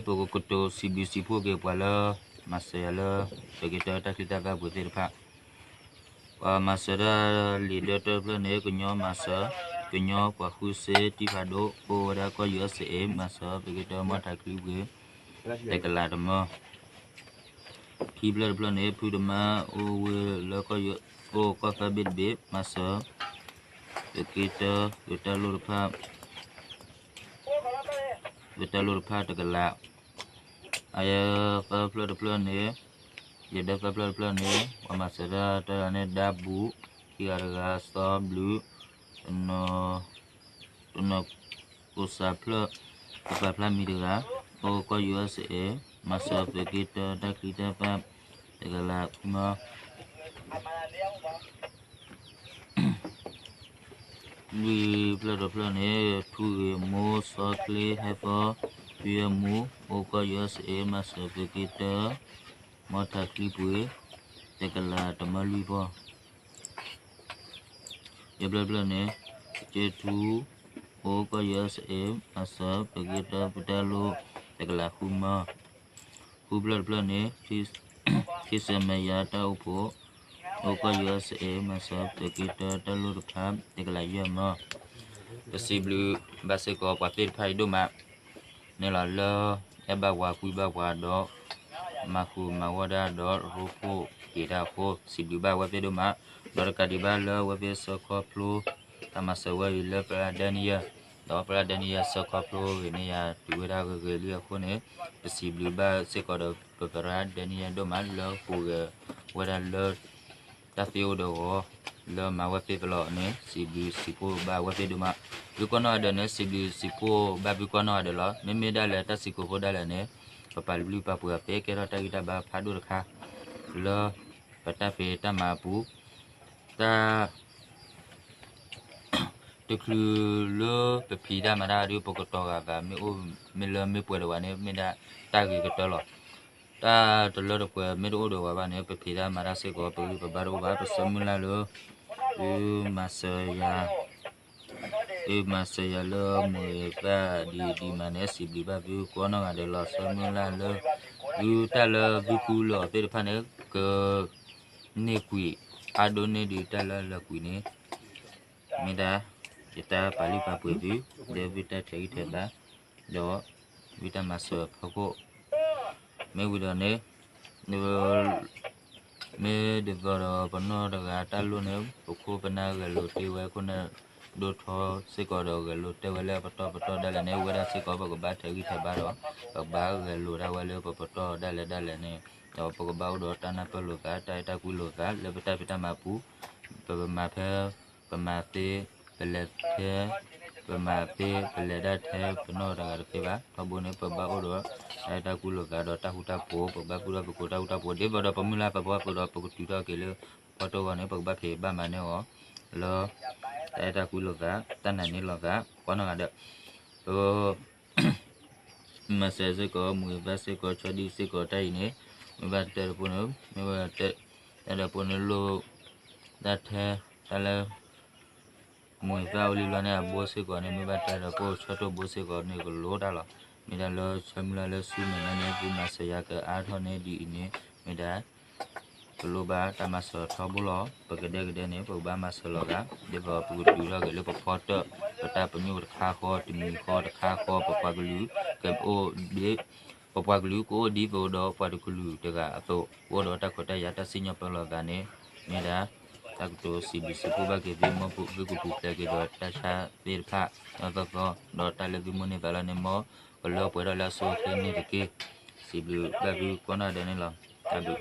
ပကကတိၤစံးဘျုးစံးဖှိၣ်က့ၤပှၤလၢ မၤစၢၤယၤလၢ သုးက့တၢတၢ်ချံတၢ်သၣ်ပူၤသ့ၣ်တဖၣ်, ပှၤမၤစၢၤတၢ်လံာ်ဒၢတဖျၢၣ်န့ၣ် ကညီမၤစၢၤ, ကညီပှၤဃုစ့တံၢ်ဖးဒိၣ် အိၣ်ဝဲဒၣ်ကီၢ် ယူၢ်အၢၣ်စ့ၣ်အ့ၣ် မၤစၢၤသုးက့တၢမီၢ်ထးချံပှ့ၤ တကလးတမၢ ခံဖျၢၣ်တဖျၢၣ်န့ၣ် ဖုတမါအိၣ်ဝဲလၢကီၢ် အိၣ်ကီၢ်သၢဘ့ၣ်တဘ့ၣ် မၤစၢၤ သုးက့တၢ သုးတၢ်လိၣ်တဖၣ် သုးတၢ်လိၣ်တဖၣ်တကလး, အယဲသၢဖျၢၣ်တဖျၢၣ်န့ၣ်, ယဒၢသၢဖျၢၣ်တဖျၢၣ်န့ၣ် ပှၤမၤစၢၤတၢ်တၢ်န့ၣ် ဒၣ်ဘူး ခံဂၤတဂၤ စီဘျုး တနီၤ တနီၤ ကိးစးဖျၢၣ် တပာ်ဖျါမံၤတဂၤ အိၣ်ကီၢ် ယူၢ်အၢၣ်စ့ၣ်အ့ၣ် မၤစၢၤသုးက့တၢတၢ်ချံတၢ်သၣ် တကလးခွံမၢ လွံၢ်ဖျၢၣ်တဖျၢၣ်န့ၣ် ထူဂ့ၤမိၢ်စီချ့ဟဲသီ သုယဲၢ်မူ အိၣ်ကီၢ် ယူၢ်အၢၣ်စ့ၣ်အ့ၣ် မၤစၢၤသုးက့တၢ မီၢ်ထးချံပှ့ၤ တကလးတမၢလွံၢ်ဖီ ယဲၢ်ဖျၢၣ်တဖျၢၣ်န့ၣ် ကစၢၢ်ထူ အိၣ်ကီၢ် ယူၢ်အၢၣ်စ့ၣ်အ့ၣ် မၤစၢၤသုးက့တၢသုးတၢ်လိၣ် တကလးဃုမၢ ဃုဖျၢၣ်တဖျၢၣ်န့ၣ် ထံစၢၤမဲာ်ယၤတၢ်အိၣ်ဖှိၣ် အိၣ်ကီၢ် ယူၢ်အၢၣ်စ့ၣ်အ့ၣ် မၤစၢၤသုးက့တၢတၢ်လိၣ်တဖၣ် တကလးယဲၢ်မၢ ပစံးဘျုးဘၣ်စ့ၢ်ကီးပှၤသ့ၣ်တဖၣ်အံၤဒိၣ်မး န့ၣ်လီၤ လၢအဲၣ်ဘၣ်ပှၤကွံဘၣ်ပှၤဒီး မၤဃူမၤဂီၢ်တၢ်ဒီးရိဖှိၣ်က့ၤတၢ်အဃိ စံးဘျုးဘၣ်အဝဲသ့ၣ်ဒိၣ်မး ဒီးတကးဒံးဘၣ်လၢအဝဲသ့ၣ်ဆၢခီဖျိ တၢ်မၤစၢၤဝဲအံၤလၢပရၢဒဲနံယဲၢ် ဒီးပရၢဒဲနံယဲၢ်ဆၢခီဖျိဂ့ၤန့ၢ်ယၤတုၤဝဲဒၣ်ဂ့ၤဂ့ၤလံအဃိန့ၣ် ပစံးဘျုးဘၣ်စ့ၢ်ကီးဒီးပပရၢဒဲနံယဲၢ်ဒိၣ်မး လၢဟူးဂဲၤဝဲဒၣ်လၢ တၢ်သ့အိၣ်ဒီးအီၤ လၢမၤဝဲသ့ၣ်တဖၣ်လီၤန့ၣ် စံးဘျုးစံးဖှိၣ်ဘၣ်ဝဲသ့ၣ်ဒိၣ်မး ဖုကီၢ်နီၢ်ဂၤဒဲးန့ၣ် စံးဘျုးစံးဖှိၣ်ဘၣ်ဖုကီၢ်နီၢ်ဂၤဒဲးလီၤ မ့မ့ၢ်ဒၣ်လဲာ်တၢ်စံးကိးဖိဒၣ်လဲာ်န့ၣ် ပပာ်လုၢ်ပာ်ပှ့ၤအီၤသ့ ကဲထီၣ်တၢ်ဂံၢ်တၢ်ဘါဖးဒိၣ်တခါ လၢ ပတၢ်ဖံးတၢ်မၤအပူၤ တၢ် တချုးလၢပဖံးတၢ်မၤတၢ်ဒီး ပကတီၤဂာ်သး မ့ၢ်အိၣ်မ့ၢ်လၢမ့ၢ်ပှဲၤဒီးဝဲန့ၣ် မ့ၢ်ဒၣ်တၢ်ဂ့ၤကတၢၢ်လီၤ. တၢ်တလၢတပှဲၤမ့ၢ်တအိၣ်ဒီးဝဲဘၣ်န့ၣ် ပဖံးတၢ်မၤတၢ်စ့ၢ်ကီး ပဂံၢ်ပဘါတအိၣ်ဘၣ် ပဆၢမုၢ်လၢ်လၢ သုမၤစၢၤယၤ သုမၤစၢၤယၤလၢမုာ်ဂ့ၤသၣ်ဒ်ဒ်မးန့ၣ် စံးဘျုးဘၣ်သုကိးနီၢ်ဂၤဒဲးလီၤ ဆၢမုၢ်လၢ်လၢ သုတၢ်လၢသုဃုလၢာ်အီၤသ့ၣ်တဖၣ်န့ၣ် က န့ၢ်ကွံာ် အါဒိၣ်န့ၢ်ဒံးတၢ်လၢလၢာ်ကွံာ်န့ၣ် မ့ၢ်ဒၣ် ယတၢ်ပာ်လုၢ်ပာ်ပှ့ၤသု လၢသုတၢ်ထဲးဂံၢ်ထဲးဘါ ဒီး သုတၢ်မၤစၢၤအဖီခိၣ် မ့ၢ်ဝံၤဒီးန့ၣ် မ့ၢ်ဒ်သိးဒီးပနီၢ်တဂၤတၢ်လိၣ်န့ၣ် ပခိၣ်ပနၢ်ဂဲၤလိာ်တ့ၢ်ဝဲအဃိန့ၣ် ဒိၣ်ထီစ့ၢ်ကီးဒီးဂဲၤလိာ်တဲဝဲလၢပတီၢ်ပတီၢ်ဒၣ်လဲာ်န့ၣ် ဝဲဒၣ်စ့ၢ်ကီးပကဘၣ်ထဲးဂံၢ်ထဲးဘါဒီး ပကဘၣ်ဂဲၤလိာ်ဒၣ်ဝဲလၢပပတီၢ်ဒၣ်လဲာ်ဒၣ်လဲာ်န့ၣ် ဒီးပကဘၣ်အိၣ်ဒီးတၢ်နၢ်ပၢၢ်လိာ်သး တၢ်အဲၣ်တၢ်ကွံလိာ်သး လၢပတၢ်ဖံးတၢ်မၤပူၤ ပမၤဖဲ ပမၤသ့ ပလဲၤထဲ ပမၤသ့ ပလဲၤဒၣ်ထဲ ပနီၢ်တဂၤတသ့ဘၣ် ထီဘိန့ၣ် ပဘၣ်အိၣ်ဒီး တၢ်အဲၣ်တၢ်ကွံလိာ်သးဒီးတၢ်ဃူတၢ်ဖိး ပဘၣ်ဃူတၢ်ဖိးကိးတၢ်ဃူတၢ်ဖိး ဒ်သိးဒီးပမုၢ်လၢ်သပှၢ်ပူၤဒီး ပကတုၤထီၣ်က့ၤလၢ ဖီတဂီၢ်န့ၣ် ပကဘၣ်ဖံးဘၣ်မၤန့ၢ်အီၤ လၢ တၢ်အဲၣ်တၢ်ကွံလိာ်သး တၢ်နာ်န့ၢ်လိာ်သး ကိးနီၢ်ဂၤဒဲး ပ မၤစၢၤစ့ၢ်ကီး မုာ်ဂ့ၤသၣ်စ့ၢ်ကီး ဆီဒံၣ်စ့ၢ်ကီးတၢ်အံၤန့ၣ် မ့ၢ်ဘၣ်တဲတဖိန့ၣ် မ့ၢ်ဘၣ်တဲတဖိန့ၣ်လိၣ် တၢ်ထဲ တၢ်လၢ မုာ်ဂ့ၤသၣ်အိၣ်လံလီၤန့ၣ် အဘိစ့ၢ်ကီးန့ၣ် မ့ၢ်ဘၣ်တဲတဖိဆၢထၢၣ်ဘိစ့ၢ်ကီးန့ၣ် ကလိၣ်တၢ်လီၤ. မ့ၢ်ဒၣ်လၢဆၢမုၢ်လၢ်လၢဆူမဲာ်ညါန့ၣ် သုမၤစၢၤယၤကအါထီၣ်န့ၢ်ဒ်အံၤန့ၣ် မ့ၢ်ဒၣ် ကလိၣ်ဘၣ်တၢ်မၤစၢၤထီဘိလီၤ. ပကဒဲကဒဲန့ၣ် ပကဘၣ်မၤစၢၤလီၤသး ဒ်သိးပကတုၤထီၣ်က့ၤလၢပဖီတၢၣ် ပတၢ်ပညိၣ်တခါဃီ တမံၤဃီတခါဃီ ပပှၤကလုာ် ကအိၣ်ဒ် ပပှၤကလုာ်ကအိၣ်ဒ်သိးဒီးပှၤတကလုာ်တဂၤအသိး ကအိၣ်ဒီးတၢ်ခွဲးတၢ်ယာ်တၢ်စံၣ်ညီၣ်ပၢလီၤသးန့ၣ် မ့ၢ်ဒၣ် တၢ်ကတိၤစံးဘျုးစံးဖှိၣ်ဘၣ်က့ၤသု မ်သုကပူၤဖျဲးက့ၤဒီးတၢ်ဆါသ့ၣ်တဖၣ် အသီသီ ဒီးတၢ်လၢသုမိၣ်န့ၢ်သးလီန့ၣ် မ်ကလၢပှဲၤထီၣ်လၢအဆိအချ့န့ၣ်တက့ၢ်. စံးဘျုးဘၣ်သုကိးနီၢ်ဂၤဒဲးန့ၣ်လီၤ. တၢ်ဘျုး